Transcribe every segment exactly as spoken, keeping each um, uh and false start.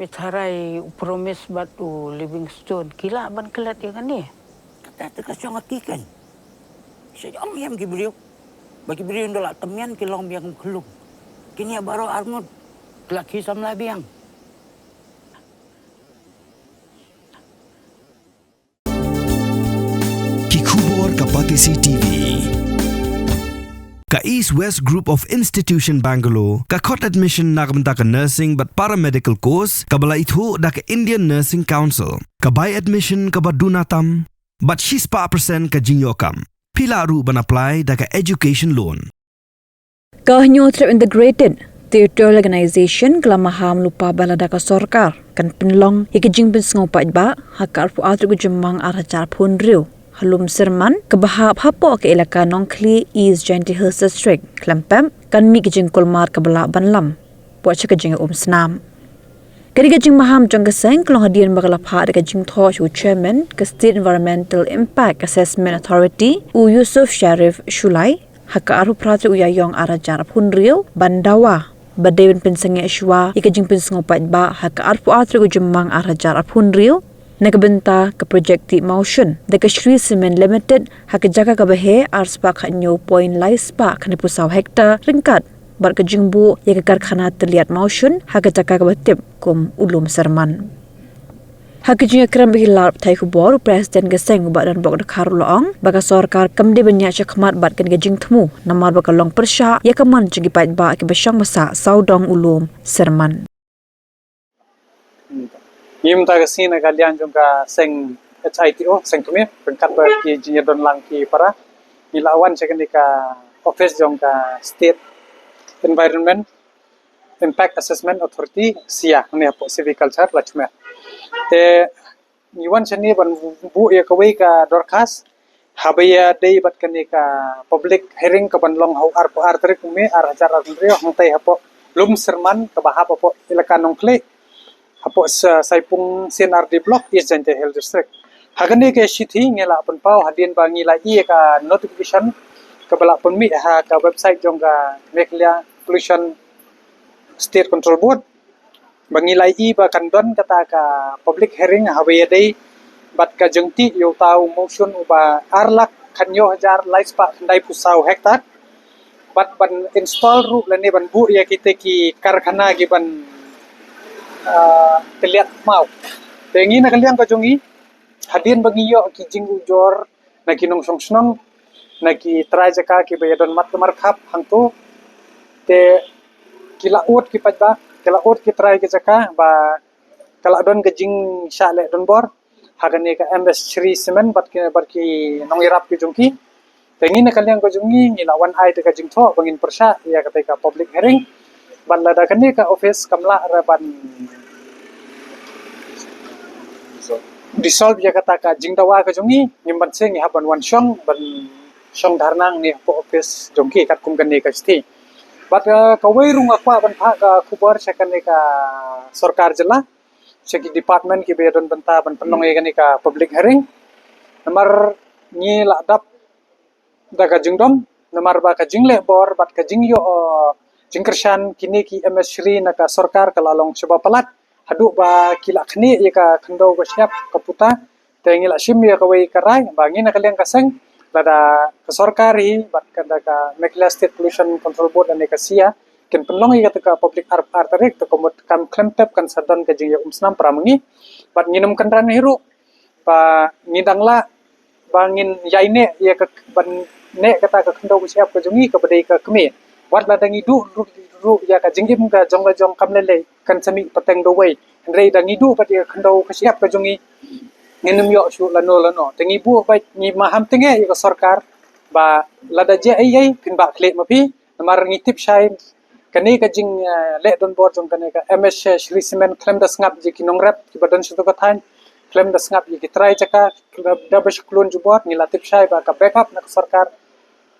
Pynthei u Promise bad u Livingstone ki lah ban klet ïa kane. Kata te ka shong ha ki kan. Sha ïam ïam ki briew. Ba ki briew nda la tymmen ki long biang kum khlum. Kine baroh arngut ki la ki samla biang. Ki khubor ka Batesi T V. Ka East West Group of Institution Bangalore ka khot admission na ka bynta ka nursing bad paramedical course kaba la ithuh da ka Indian Nursing Council. Ka bai admission kaba duna tam bad shispah percent ka jingïoh kam. Phi lah ruh ban apply da ka education loan. Ka Hynñiewtrep Integrated Territorial Organization ka la maham lypa ba lada ka sorkar kan pynlong ïa ka jingpynsngew paidbah ha ka arphew ar tarik u Jymmang ar hajar arphew hynriew ha Lumsyrman kaba hap hapoh ka elaka Nongkhlieh, East Jaintia Hills District, khlem pep kan mih ka jingkulmar kaba lah ban lam wat sha ka jingïaumsnam. Kane ka jingmaham jong ka seng ka long hadien ba ka la phah da ka jingthoh sha u Chairman ka State Environmental Impact Assessment Authority, u Yusuf Sharif Shullai, ha ka arphew phra tarik u Ïaïong ar hajar arphew hynriew ban dawa ba dei ban pynsangeh shuwa ïa ka jingpynsngew paidbah ha ka arphew ar tarik u Jymmang ar hajar arphew hynriew na ka bynta ka projek tih mawshun da ka Shree Cement Limited ha ka jaka kaba heh ar spah khathynñiew point lai spah khyndai phew saw hektar ryngkat bad ka jingbuh ïa ka karkhana tylliat mawshun ha ka jaka kaba tip kum u Lumsyrman. Ha ka jingïakren bad ki lad pathai khubor, u President ka seng u Bah Donbok Dkhar u la ong ba ka sorkar kam dei ban ïaid shakhmat bad kane ka jingthmu namar ba ka long pyrshah ïa ka mon jong ki paidbah kiba shong ba sah sawdong u Lumsyrman. Ngim ta ka sien na ka liang jong ka seng H I T O, seng kmie, pynkat ba ki jingïadon lang ki para. Ngi la wan sha kane ka office jong ka State Environment Impact Assessment Authority, SEIA, ne hapoh Silviculture, Lachmer. Te ngi wan shane ban buh ïa kawei ka dorkhas haba ïadei bad kane ka public hearing kaban long ha u arphew ar tarik u May ar hajar arphew hynriew hangtai hapoh Lumsyrman kaba hap hapoh elaka Nongkhlieh hapoh Saipung C and R D Block, East Jaintia Hills District. Ha kane ka shithi ngi la pynpaw hadien ba ngi la ïoh ïa ka notification kaba la pynmih ha ka website jong ka Meghalaya Pollution State Control Board. Ba ngi la ïohi ba kan don kata ka public hearing haba ïadei bad ka jingtih ïa uta u mawshun uba ar lak khathynñiew hajar lai spah khyndai phew saw hektar. Bad ban install ruh lane ban buh ïa kita ki karkhana kiban tylliat maw. Te ngi na ka liang ka jong ngi hadien ba ngi ïoh ki jingujor na ki nongshong shnong, na ki trai jaka kiba ïadon mat markhap hangto. Te ki la ud ki paidbah, ki la ud ki trai ki jaka ba ka la don ka jingshah leh donbor ha kane ka M S Shree Cement bad ki bad ki nongïarap ki jong ki. Te ngi na ka liang ka jong ngi ngi la wan ai da ka jingthoh ba ngin pyrshah ïa kata ka public hearing. Bad lada kane ka office kam lah re ban dissolve ïa kata ka jingdawa ka jong ngi, ngim banse ngi hap ban wan shong ban shong dharna ngi hapoh office jong ki katkum kane ka shithi. Bad kawei ruh nga kwah ban phah ka khubor sha kane ka sorkar jylla, sha ki department kiba ïadon bynta ban pynlong ïa kane ka public hearing. Namar ngi la dap da ka jingdom namar ba ka jingleh bor bad ka jingïoh jingkyrshan kine ki M S Shree na ka sorkar ka la long shaba palat haduh ba ki la khnieh ïa ka khyndew ka shyiap ka puta. Te ngi la shim ïa kawei ka rai ba ngi na ka liang ka seng lada ka sorkar hi bad ka da ka Meghalaya State Pollution Control Board lane ka SEIA kin pynlong ïa kata ka public arphew ar tarik te ka mut kam khlem pep kan sa don ka jingïaumsnam para ma ngi. Bad ngin ym kynran hi ruh ba ngi dang lah ba ngin ïai neh ïa ka ban neh kata ka khyndew ka shyiap ka jong ngi kaba dei ka kmie. Wat lada ngi duh ruh ïa ka jingim ka jong la jong kam lei lei kan sa mih pateng da uwei. Hynrei da ngi duh bad ïa ka khyndew ka shyiap ka jong ngi ngin ym ïoh shuh lano lano. Te ngi buh bad ngi maham tynge ïa ka sorkar ba lada jia ei ei phin bah khlieh ma phi. Namar ngi tip shai kane ka jing leh donbor jong kane ka M S Shree Cement khlem da sngap ïa ki nongrep kiba don sha tu ka thaiñ, khlem da sngap ïa ki trai jaka, khlem da ba sha klun jubor. Ngi la tip shai ba ka backup na ka sorkar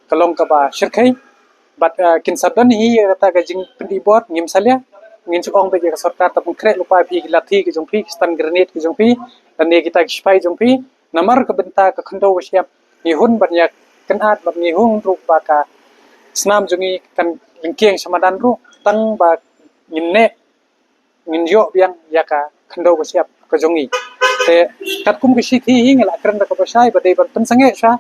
ka long kaba shyrkhei. Bad kin sa don hi ïa kata ka jingpyni bor ngim salia. Ngin shu ong beit ïa ka sorkar ta pynkhreh lypa phi ki lathi ki jong phi, ki stun grenade ki jong phi, lane kita ki sipai jong phi. Namar ka bynta ka khyndew ka shyiap ngi hun ban ïa kynad bad ngi hun ruh ba ka snam jong ngi kan lyngkeng sha madan ruh tang ba ngin neh ngin ïoh biang ïa ka khyndew ka shyiap ka jong ngi. Te katkum ka shithi hi nga la kren da kaba shai ba dei ban pynsangeh sha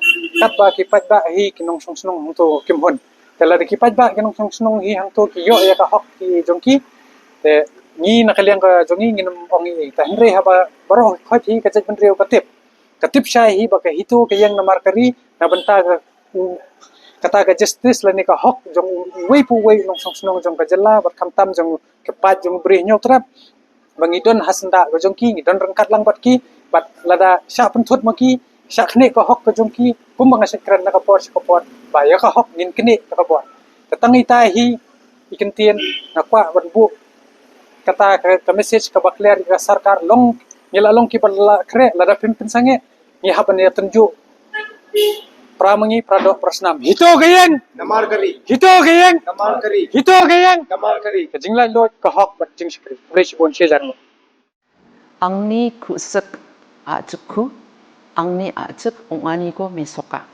katba ki paidbah hi ki nongshong shnong hangto kim hun. Te lada ki paidbah ki nongshong shnong hi hangto ki ïoh ïa ka hok ki jong ki, te ngi na ka liang ka jong ngi ngin ym ong ei ei. Te hynrei haba baroh khoit hi ka jaitbynriew ka tip, ka tip shai hi ba ka HITO ka ïeng namar ka ri na bynta ka, u, kata ka justice lane ka hok jong uwei pa uwei u nongshong shnong jong ka jylla bad khamtam jong ka paid jong u Bri Hynñiewtrep. Ba ngi don ha syndah ka jong ki, ngi don ryngkat lang bad ki, bad lada shah pynthut ma ki, shah khnieh ka hok ka jong ki, kumba nga shait kren na ka por sha ka por, ba ïa ka hok ngin khnieh na ka por. Te tang ita hi i kyntien nga kwah ban buh kata ka, ka message kaba clear ïa ka sorkar, long ngi la long kiba la khreh, lada phim pynsangeh ngi hap ban ïa tynjuh. Pra ma ngi, pra doh, pra snam. HITO ka ïeng. Namar ka ri. HITO ka ïeng. Namar ka ri. HITO ka ïeng. Namar ka ri. Ka jinglaitluid, ka hok bad jingshakri. Khublei shibun, shi hajar nguh. Angni khuh sek a chuk khuh, angni a chuk ong ani ko me soka.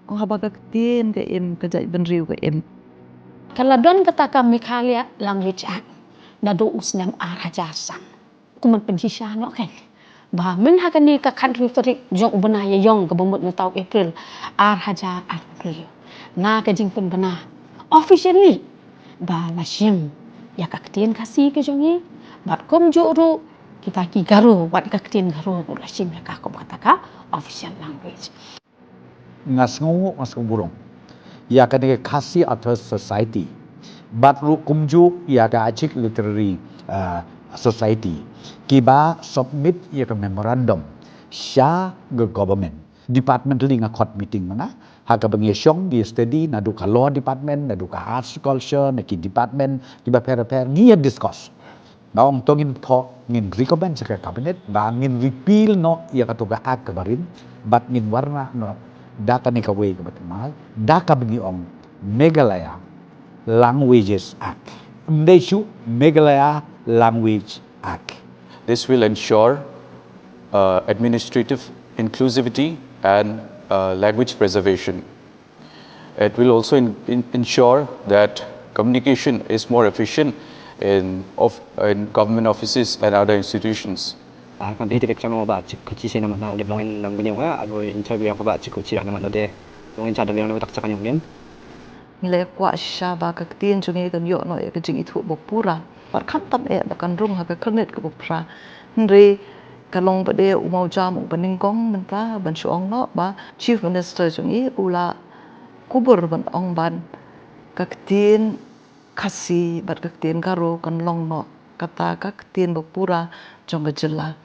Ong haba ka ktien ka im, ka jaitbynriew ka im. Ka la don kata ka Meghalaya Language Act naduh u snem ar hajar san. Kumno pynshisha noh kein ba myn ha kane ka khathynriew tarik jong u bnai Ïaïong kaba mut mynta u April ar hajar arphew hynriew, na ka jingpynbna officially ba la shim ïa ka ktien Khasi ka jong ngi, bad kumjuh ruh kita ki Garo, wat ka ktien Garo ruh la shim ïa ka kum kata ka official language. Nga sngew, nga sngew burom ïa kane ka Khasi Authors Society bad ruh kumjuh ïa ka Achik Literary, ah, Society, kiba submit ïa ka memorandum sha ka government. Departmentally nga khot meeting ma nga, ha kaba ngi shong ngi study, naduh ka law department, naduh ka arts culture, na ki department kiba pher pher, ngi ïa discuss. Nga ong to ngin thoh, ngin recommend sha ka cabinet ba ngin repeal noh ïa kato ka act kaba rim, bad ngin wanrah noh da kane kawei kaba thymmai, da kaba ngi ong Meghalaya Languages Act. Ym dei shuh, Meghalaya Language Act. This will ensure, uh, administrative inclusivity and, uh, language preservation. It will also in-, in-, ensure that communication is more efficient in of-, in government offices and other institutions. Ah, kan dei direct channel ba chik kuchi sina mana udah blongin nang bini wa ago interview yang ba chik kuchi yang mana deh blongin chada yang tak chakan yang. Ngi la kwah shisha ba ka ktien jong ngi kan ïoh noh ïa ka jingithuh ba pura. Bad khamtam eh ba kan rung ha ka khyrnit kaba phra. Hynrei ka long ba dei u mawjam uba nyngkong mynta ban shu ong noh ba Chief Minister jong ngi u la kubur ban ong ba ka ktien Khasi bad ka ktien Garo kan long noh kata ka ktien ba pura jong ka jylla.